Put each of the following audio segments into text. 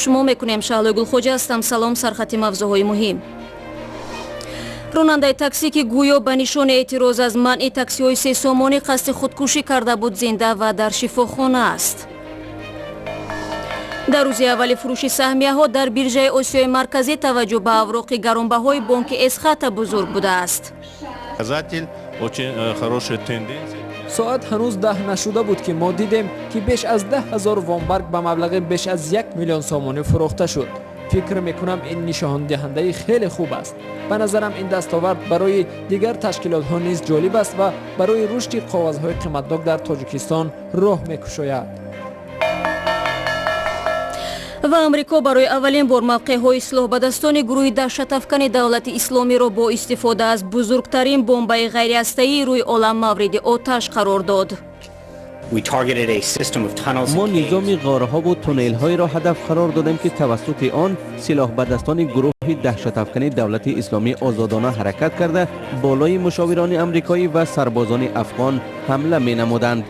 Шумо мекунем. Шаҳлои Гулхоҷа ҳастам. Салом. Сархати мавзӯъҳои муҳим. Ронандаи таксӣ, ки гӯё ба нишони эътироз аз манъи таксиҳои 3 сомонӣ қасди худкушӣ карда буд, зинда ва дар шифохона аст. Дар рӯзи аввали фурӯши саҳмияҳо дар биржаи Осиёи Марказӣ таваҷҷӯҳ ба авроқи гаронбаҳои бонки Эсхата бузург будааст. Показатель, очень хорошая тенденция. Соат ҳанӯз 10 нашуда буд, ки мо дидем, ки беш аз 10 000 вонбарг ба маблағи беш аз 1 миллион сомонӣ фурӯхта шуд. Фикр мекунам, ин нишондиҳандаи хеле хуб аст. Ба назарам, ин дастовард барои дигар ташкилотҳо низ ҷолиб аст ва барои рушди коғазҳои қиматнок дар Тоҷикистон роҳ мекушояд. Ва Амрико барои аввалин бор мавқеъҳои силоҳбадастони гурӯҳи даҳшатафкани Давлати Исломиро бо истифода аз бузургтарин бомбаи ғайриҳастаии рӯи олам мавриди оташ қарор дод. Мо низоми ғорҳову туннелҳоеро ҳадаф қарор додем, ки тавассути он силоҳбадастони гурӯҳи даҳшатафкани Давлати Исломӣ озодона ҳаракат карда, болои мушовирони амрикоӣ ва сарбозони афғон ҳамла менамуданд.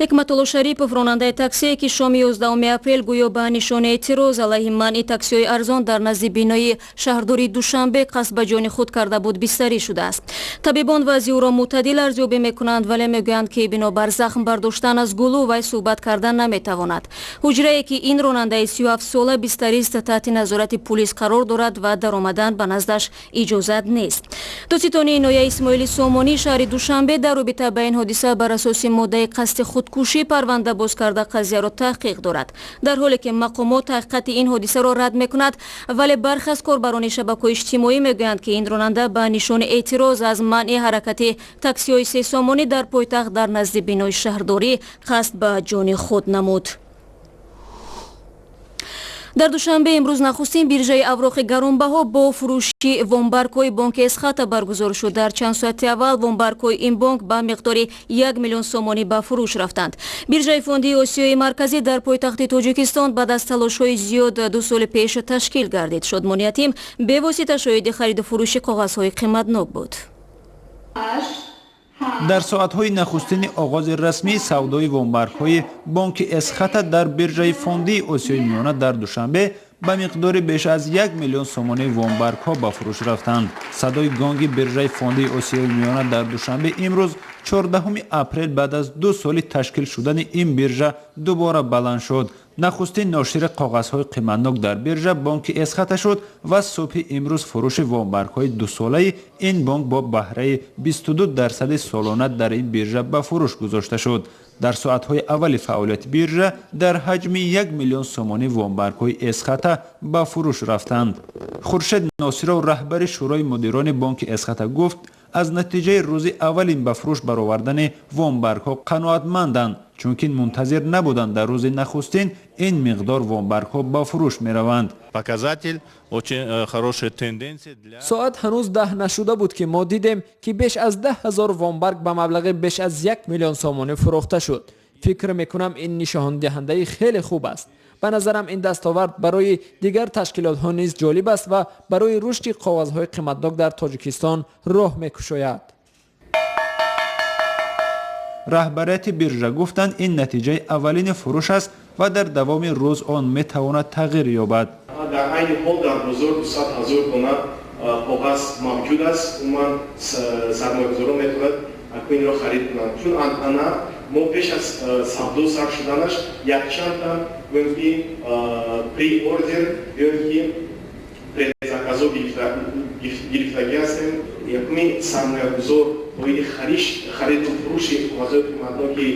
Ҳикматулло Шарипов, ронандаи таксие, ки шоми 11 апрел гӯё ба нишони эътироз алайҳи манъи таксиҳои арзон дар назди бинои шаҳрдории Душанбе қасд ба ҷони худ карда буд, бистарӣ шудааст. Табибон вазъи ӯро мӯътадил арзёбӣ мекунанд, вале мегӯянд, ки бинобар захм бардоштан аз гулӯ вай суҳбат кардан наметавонад. Ҳуҷрае, ки ин ронандаи 37сола бистарист, таҳти назорати пулис қарор дорад ва даромадан ба наздаш иҷозат нест. Додситонии ноҳияи Исмоили Сомонӣ шаҳри Душанбе дар робита ба ин ҳодиса бар асоси моддаи қасди худкушӣ парванда боз карда, қазияро таҳқиқ дорад. Дар ҳоле ки мақомот таҳқиқати ин ҳодисаро рад мекунад, вале бархе аз корбарони шабакаҳои иҷтимоӣ мегӯянд, ки ин ронанда ба нишони эътироз аз манъи ҳаракати таксиҳои 3 сомонӣ дар пойтахт дар назди бинои шаҳрдорӣ қасд ба ҷони худ намуд. Дар Душанбе имрӯз нахустин биржаи авроқи гаронбаҳо бо фурӯши вонбаргҳои бонки Эсхата баргузор шуд. Дар чанд соати аввал вонбаргҳои ин бонк ба миқдори 1 миллион сомонӣ ба фурӯш рафтанд. Биржаи фондии Осиёи Марказӣ дар пойтахти Тоҷикистон баъд аз талошҳои зиёд 2 соли пеш ташкил гардид. Шодмони Ятим бевосита шоҳиди хариду фурӯши коғазҳои қиматнок буд. Дар соатҳои нахустини оғози расмии савдои вонбаргҳои бонки Эсхата дар биржаи фондии Осиёи Миёна дар Душанбе ба миқдори беш аз 1 миллион сомонӣ вонбаргҳо ба фурӯш рафтанд. Садои гонги биржаи фондии Осиёи Миёна дар Душанбе имрӯз, 14 апрел, баъд аз 2 соли ташкил шудани ин биржа дубора баланд шуд. Нахустин ношири коғазҳои қиматнок дар биржа бонки Эсхата шуд ва субҳи имрӯз фурӯши вонбаргҳои дусолаи ин бонк бо баҳраи 22 дарсади солона дар ин биржа ба фурӯш гузошта шуд. Дар соатҳои аввали фаъолияти биржа дар ҳаҷми 1 миллион сомонӣ вонбаргҳои Эсхата ба фурӯш рафтанд. Хуршед Носиров, раҳбари шӯрои мудирони бонки Эсхата, гуфт, аз натиҷаи рӯзи аввалин ба фурӯш баровардани вонбаргҳо қаноатманданд, чунки мунтазир набуданд, дар рӯзи нахустин ин миқдор вонбаргҳо ба фурӯш мераванд. Показатель, очень хорошая тенденция для Соат ҳанӯз 10 нашуда буд, ки мо дидем, ки беш аз 10 000 вонбарг ба маблағи беш аз 1 миллион сомонӣ фурӯхта шуд. Фикр мекунам, ин нишондиҳандаи хеле хуб аст. Ба назарам, ин дастовард барои дигар ташкилотҳо низ ҷолиб аст ва барои рушди коғазҳои қиматнок дар Тоҷикистон роҳ мекушояд. Раҳбарияти биржа гуфтанд, ин натиҷаи аввалини фурӯш аст ва дар давоми рӯз он метавонад тағйир ёбад. Дар айни ҳол дар бозор 200 ҳазор дона коғаз мавҷуд аст. Умуман, сармоягузорон метавонад инро харид кунанд, чун анъана мо пеш аз савдо сар шуданаш якчандта, гӯем ки, pre-order ё ки предзаказо гирифтагӣ ҳастем. Якуми сармоягузор оиди хариду фурӯши коғазҳои қиматноки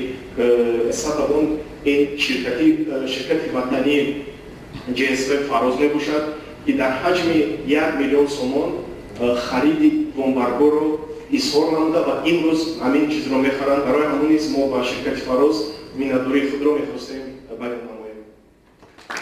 Эсхата Бонк ин ширкати ватании ҶСВ Фароз мебошад, ки дар ҳаҷми 1 миллион сомон хариди вонбаргоро изҳор намуда ва имрӯз ҳамин чизро мехаранд. Барои ҳамон низ мо ба ширкати Фароз миннатдории худро мехостем баён намоем.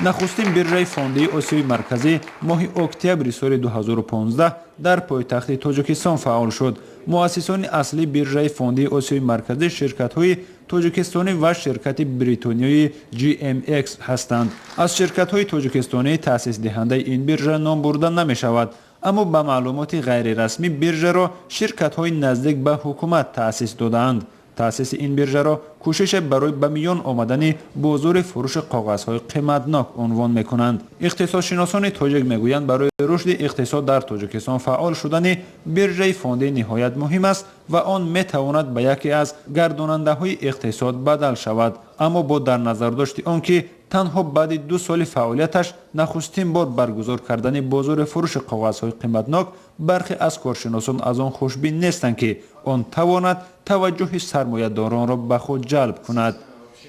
Нахустин биржаи фондии Осиёи Марказӣ моҳи октябри соли 2015 дар пойтахти Тоҷикистон фаъол шуд. Муассисони аслии биржаи фондии Осиёи Марказӣ ширкатҳои тоҷикистонӣ ва ширкати бритониёи GMX ҳастанд. Аз ширкатҳои тоҷикистонӣ таъсисдиҳандаи ин биржа ном бурда намешавад, аммо ба маълумоти ғайрирасмӣ биржаро ширкатҳои наздик ба ҳукумат таъсис додаанд. Таъсиси ин биржаро кӯшише барои ба миён омадани бозори фурӯши коғазҳои қиматнок унвон мекунанд. Иқтисодшиносони тоҷик мегӯянд, барои рушди иқтисод дар Тоҷикистон фаъол шудани биржаи фондӣ ниҳоят муҳим аст ва он метавонад ба яке аз гардонандаҳои иқтисод бадал шавад. Аммо бо дар назардошти он ки танҳо баъди 2 соли фаъолияташ нахустин бор баргузор кардани бозори фурӯши коғазҳои қиматнок, бархе аз коршиносон аз он хушбин нестанд, ки он тавонад таваҷҷӯҳи сармоядоронро ба худ ҷалб кунад.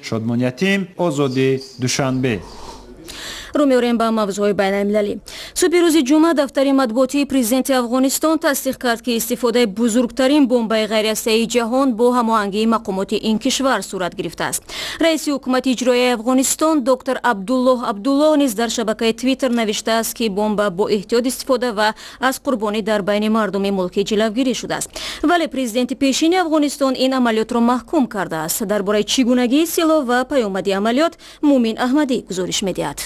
Шодмон Ятим, Озодӣ, Душанбе. Рӯ меорем ба мавзӯъҳои байналмилалӣ. Субҳи рӯзи ҷумъа дафтари матбуотии президенти Афғонистон тасдиқ кард, ки истифодаи бузургтарин бомбаи ғайриҳастаии ҷаҳон бо ҳамоҳангии мақомоти ин кишвар сурат гирифтааст. Раиси ҳукумати иҷроияи Афғонистон доктор Абдуллоҳ Абдуллоҳ низ дар шабакаи Твиттер навиштааст, ки бомба бо эҳтиёт истифода ва аз қурбонӣ дар байни мардуми мулкӣ ҷилавгирӣ шудааст. Вале президенти пешини Афғонистон ин амалиётро маҳкум кардааст. Дар бораи чӣ гунагии силоҳ ва паёмади амалиёт Мумин Аҳмадӣ гузориш медиҳад.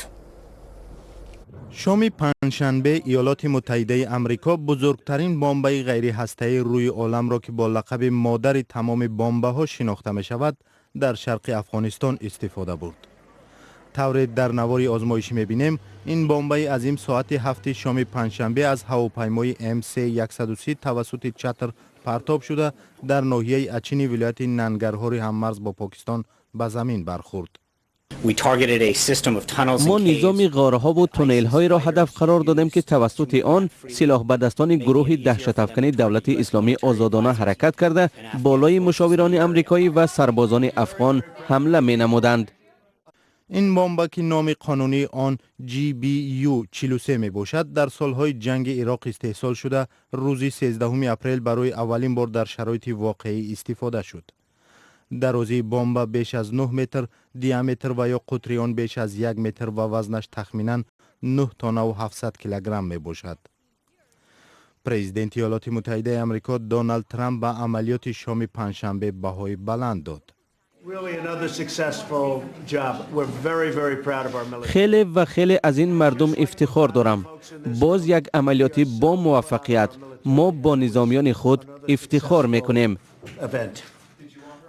Шоми панҷшанбе Иёлоти Муттаҳидаи Амрико бузургтарин бомбаи ғайриҳастаии рӯи оламро, ки бо лақаби модари тамоми бомбаҳо шинохта мешавад, дар шарқи Афғонистон истифода бурд. Тавре дар навори озмоишӣ мебинем, ин бомбаи азим соати 7 шоми панҷшанбе аз ҳавопаймои МС-130 тавассути Чатр партоб шуда, дар ноҳияи Ачини вилояти Нангарҳори ҳаммарз бо Покистон ба замин бархӯрд. Мо низоми ғорҳову туннелҳоеро ҳадаф қарор додем, ки тавассути он силоҳбадастони гурӯҳи даҳшатафкани Давлати Исломӣ озодона ҳаракат карда, болои мушовирони амрикоӣ ва сарбозони афғон ҳамла менамуданд. Ин бомба, ки номи қонунии он GBU-43 мебошад, дар солҳои ҷанги Ироқ истеҳсол шуда, рӯзи 13 апрел барои аввалин бор дар шароити воқеӣ истифода шуд. Дарозии бомба беш аз 9 метр, диаметр ва ё қутри он беш аз 1 метр ва вазнаш тахминан 9 тоннаву 700 килограмм мебошад. Президенти Иёлоти Муттаҳидаи Амрико Доналд Трамп ба амалиёти шоми панҷшанбе баҳои баланд дод. Хеле ва хеле аз ин мардум ифтихор дорам. Боз як амалиёти бо муваффақият. Мо бо низомиёни худ ифтихор мекунем.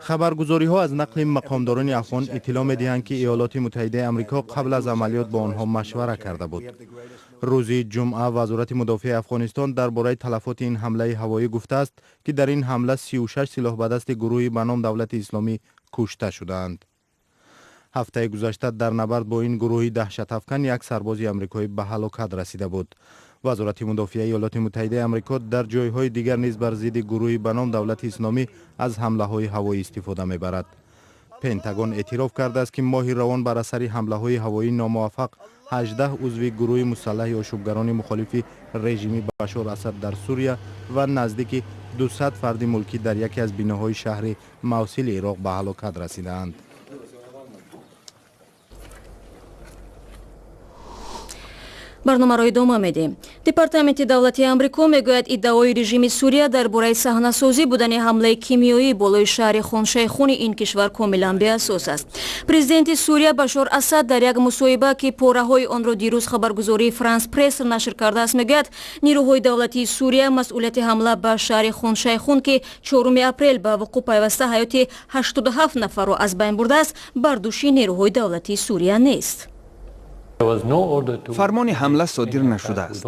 Хабаргузориҳо аз нақли мақомдорони афғон иттилоъ медиҳанд, ки Иёлоти Муттаҳидаи Амрико қабл аз амалиёт бо онҳо машвара карда буд. Рӯзи ҷумъа Вазорати мудофиаи Афғонистон дар бораи талафоти ин ҳамлаи ҳавоӣ гуфтааст, ки дар ин ҳамла 36 силоҳбадасти гурӯҳи ба ном Давлати Исломӣ кушта шудаанд. Ҳафтаи гузашта дар набард бо ин гурӯҳи даҳшатафкан як сарбози амрикоӣ ба ҳалокат расида буд. Вазорати мудофиаи Иёлоти Муттаҳидаи Амрико дар ҷойҳои дигар низ бар зидди гурӯҳи ба ном Давлати Исломӣ аз ҳамлаҳои ҳавоӣ истифода мебарад. Пентагон эътироф кардааст, ки моҳи равон бар асари ҳамлаҳои ҳавоии номуваффақ 18 узви гурӯҳи мусаллаҳи ошӯбгарони мухолифи режими Башор Асад дар Сурия ва наздики 200 фарди мулкӣ дар яке аз биноҳои шаҳри Мавсили Ироқ ба ҳалокат расидаанд. Барномаро идома медиҳем. Департаменти давлатии Амрико мегӯяд, иддаои режими Сурия дар бораи саҳнасозӣ будани ҳамлаи кимиёӣ болои шаҳри Хоншайхуни ин кишвар комилан беасос аст. Президенти Сурия Башор Асад дар як мусоҳиба, ки пораҳои онро дирӯз хабаргузории Франс Пресс нашр кардааст, мегӯяд, нирӯҳои давлатии Сурия масъулияти ҳамла ба шаҳри Хоншайхун, ки 4 апрел ба вуқӯъ пайваста ҳаёти 87 нафарро аз байн бурдааст, бар дӯши нерӯҳои давлатии Сурия нест. Фармони ҳамла содир нашудааст.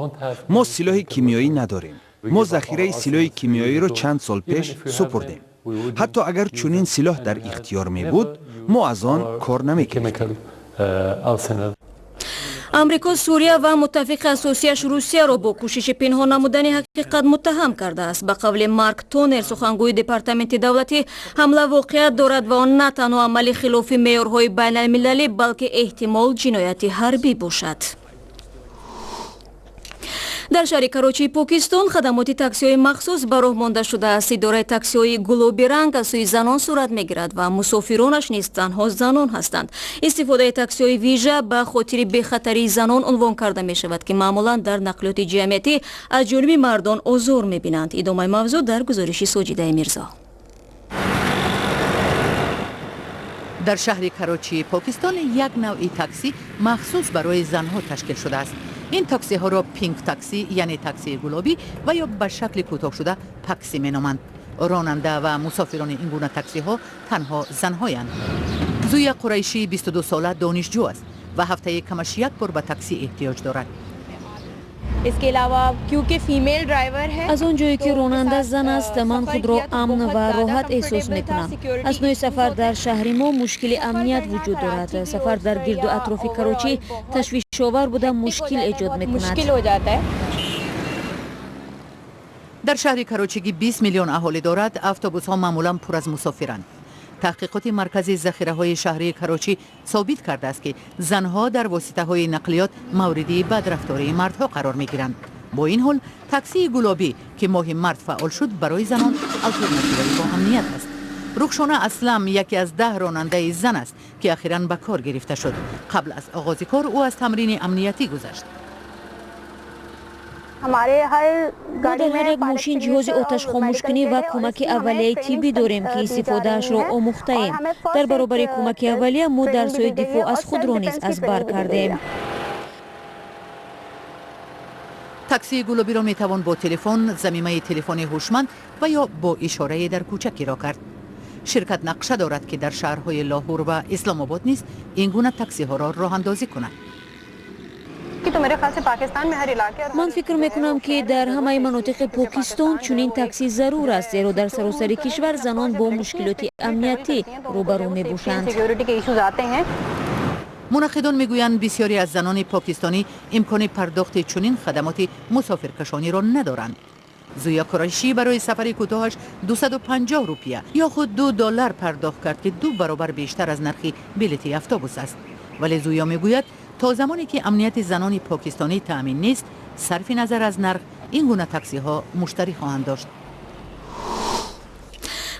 Мо силоҳи кимиёӣ надорем. Мо захираи силоҳи кимиёиро чанд сол пеш супурдем. Ҳатто агар чунин силоҳ дар ихтиёр мебуд, мо аз он кор намекардем. Амрико Сурия ва муттафиқи асосияш Русияро бо кӯшиши пинҳон намудани ҳақиқат муттаҳам кардааст. Ба қавли Марк Тонер, сухангӯи департаменти давлатӣ, ҳамла воқеият дорад ва он на танҳо амали хилофи меъёрҳои байналмилалӣ, балки эҳтимол ҷинояти ҳарбӣ бошад. Дар шаҳри Карочии Покистон хадамоти таксиҳои махсус ба роҳ монда шудааст. Идораи таксиҳои гулобиранг аз сӯи занон сурат мегирад ва мусофиронаш низ танҳо занон ҳастанд. Истифодаи таксиҳои вижа ба хотири бехатарии занон унвон карда мешавад, ки маъмулан дар нақлиёти ҷамъиятӣ аз ҷониби мардон озор мебинанд. Идомаи мавзӯъ дар гузориши Соҷидаи Мирзо. Дар шаҳри Карочии Покистон як навъи таксӣ махсус барои занҳо ташкил шудааст. Ин таксиҳоро пинк таксӣ, яъне таксии гулобӣ ва ё ба шакли кӯтоҳшуда паксӣ меноманд. Ронанда ва мусофирони ин гуна таксиҳо танҳо занҳоянд. Зуя Қурайшӣ 22 сола донишҷӯ аст ва ҳафтаи камаш як бор ба таксӣ эҳтиёҷ дорад. Аз он ҷое ки ронанда зан аст, ман худро амн ва роҳат эҳсос мекунам. Аснои сафар дар шаҳри мо мушкили амният вуҷуд дорад. Сафар дар гирду атрофи Карочӣ ташвишовар буда, мушкил эҷод мекунад. Дар шаҳри Карочӣ, ки 20 миллион аҳолӣ дорад, автобусҳо маъмулан пур аз мусофиранд. Таҳқиқоти маркази захираҳои шаҳрии Карочӣ собит кардааст, ки занҳо дар воситаҳои нақлиёт мавриди бадрафтории мардҳо қарор мегиранд. Бо ин ҳол, таксии гулобӣ, ки моҳи март фаъол шуд, барои занон алтернативаи бо амният аст. Рухшона Аслам яке аз 10 ронандаи зан аст, ки ахиран ба кор гирифта шуд. Қабл аз оғози кор ӯ аз тамрини амниятӣ гузашт. Мо дар ҳар як мошин ҷиҳози оташхомӯшкунӣ ва кӯмаки аввалияи тиббӣ дорем, ки истифодаашро омӯхтаем. Дар баробари кӯмаки аввалия мо дарсҳои дифоъ аз худро низ аз бар кардем. Таксии гулобиро метавон бо телефон, замимаи телефони ҳушманд ва ё бо ишорае дар кӯча киро кард. Ширкат нақша дорад, ки дар шаҳрҳои Лоҳур ва Исломобод низ ин гуна таксиҳоро роҳандозӣ кунад. Ман фикр мекунам, ки дар ҳамаи манотиқи Покистон чунин таксӣ зарур аст, зеро дар саросари кишвар занон бо мушкилоти амниятӣ рӯбарӯ мебошанд. Мунаққидон мегӯянд, бисёре аз занони покистонӣ имкони пардохти чунин хадамоти мусофиркашониро надоранд. Зуя Курайшӣ барои сафари кӯтоҳаш 250 рупия ё худ 2 доллар пардохт кард, ки ду баробар бештар аз нархи билети автобус аст. Вале Зуя мегӯяд, то замоне ки амнияти занони покистонӣ таъмин нест, сарфи назар аз нарх, ин гуна таксиҳо муштарӣ хоҳанд дошт.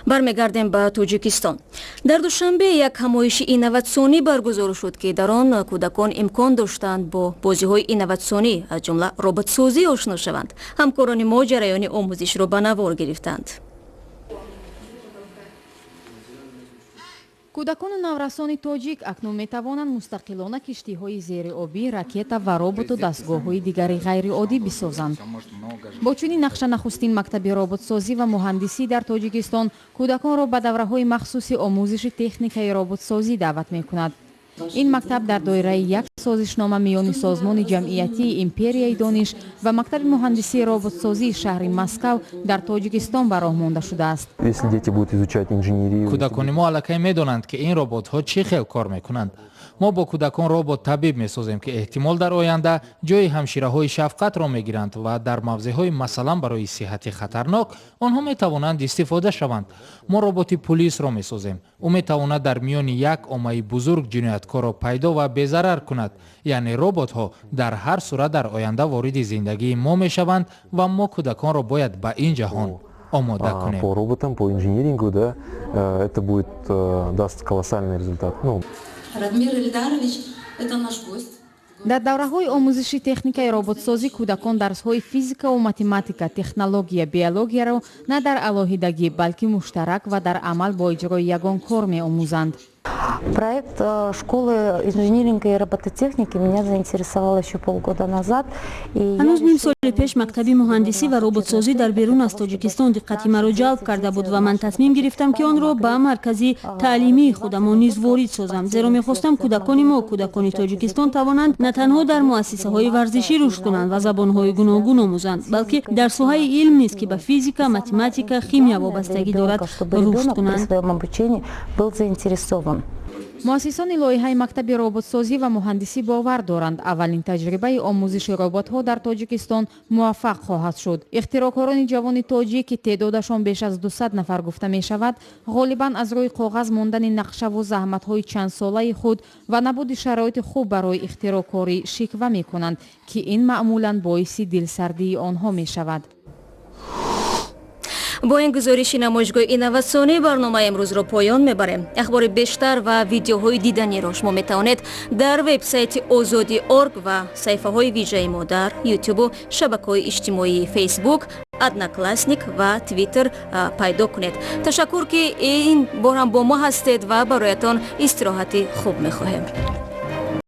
Бармегардем ба Тоҷикистон. Дар Душанбе як ҳамоиши инноватсионӣ баргузор шуд, ки дар он кӯдакон имкон доштанд бо бозиҳои инноватсионӣ, аз ҷумла роботсозӣ, ошно шаванд. Ҳамкорони мо ҷараёни омӯзишро ба навор гирифтанд. Кӯдакону наврасони тоҷик акнун метавонанд мустақилона киштиҳои зериобӣ, ракета ва роботу дастгоҳҳои дигари ғайриоддӣ бисозанд. Бо чунин нақша нахустин мактаби роботсозӣ ва муҳандисӣ дар Тоҷикистон кӯдаконро ба давраҳои махсуси омӯзиши техникаи роботсозӣ даъват мекунад. Ин мактаб дар доираи як созишнома миёни созмони ҷамъиятии Империяи дониш ва мактаби муҳандисии роботсозии шаҳри Москав дар Тоҷикистон ба роҳ монда шудааст. Кӯдакони мо аллакай медонанд, ки ин роботҳо чӣ хел кор мекунанд. Мо бо кӯдакон робот табиб месозем, ки эҳтимол дар оянда ҷои ҳамшираҳои шафқатро мегиранд ва дар мавзеъҳои, масалан, барои сиҳатӣ хатарнок онҳо метавонанд истифода шаванд. Мо роботи пулисро месозем. Ӯ метавонад дар миёни як оммаи бузург ҷинояткорро пайдо ва безарар кунад. Яъне роботҳо дар ҳар сурат дар оянда вориди зиндагии мо мешаванд ва мо кӯдаконро бояд ба ин ҷаҳон омода кунем. По роботам, по инжинирингу, да, это будет даст колоссальный результат. Ну, Радмир Ильдарович – это наш гость. Дар давраҳои омӯзиши техникаи роботсозӣ кӯдакон дарсҳои физикаву математика, технология, биологияро на дар алоҳидагӣ, балки муштарак ва дар амал бо иҷрои ягон кор меомӯзанд. Проект школы инжиниринга и робототехники меня заинтересовал еще полгода назад. Ҳанӯз ним соли пеш мактаби муҳандисӣ ва роботсозӣ дар берун аз Тоҷикистон диққати маро ҷалб карда буд ва ман тасмим гирифтам, ки онро ба маркази таълимии худамон низ ворид созам, зеро мехостам кӯдакони мо, кӯдакони Тоҷикистон, тавонанд на танҳо дар муассисаҳои варзишӣ рушд кунанд ва забонҳои гуногун омӯзанд, балки дар соҳаи илм низ, ки ба физика, математика, химия вобастагӣ дорад, рушд кунанд. Был заинтересован. Муассисони лоиҳаи мактаби роботсозӣ ва муҳандисӣ бовар доранд, аввалин таҷрибаи омӯзиши роботҳо дар Тоҷикистон муваффақ хоҳад шуд. Ихтироъкорони ҷавони тоҷик, ки теъдодашон беш аз 200 нафар гуфта мешавад, ғолибан аз рӯи коғаз мондани нақшаву заҳматҳои чандсолаи худ ва набуди шароити хуб барои ихтироъкорӣ шиква мекунанд, ки ин маъмулан боиси дилсардии онҳо мешавад. Бо ин гузориши намоишгоҳи инноватсионӣ барномаи имрӯзро поён мебарем. Ахбори бештар ва видеоҳои диданиро шумо метавонед дар вебсайти Озодӣ орг ва саҳифаҳои вижаи мо дар Ютубу шабакаҳои иҷтимоии Фейсбук, Одноклассник ва Твиттер пайдо кунед. Ташаккур, ки ин бор ҳам бо мо ҳастед, ва бароятон истироҳати хуб мехоҳем.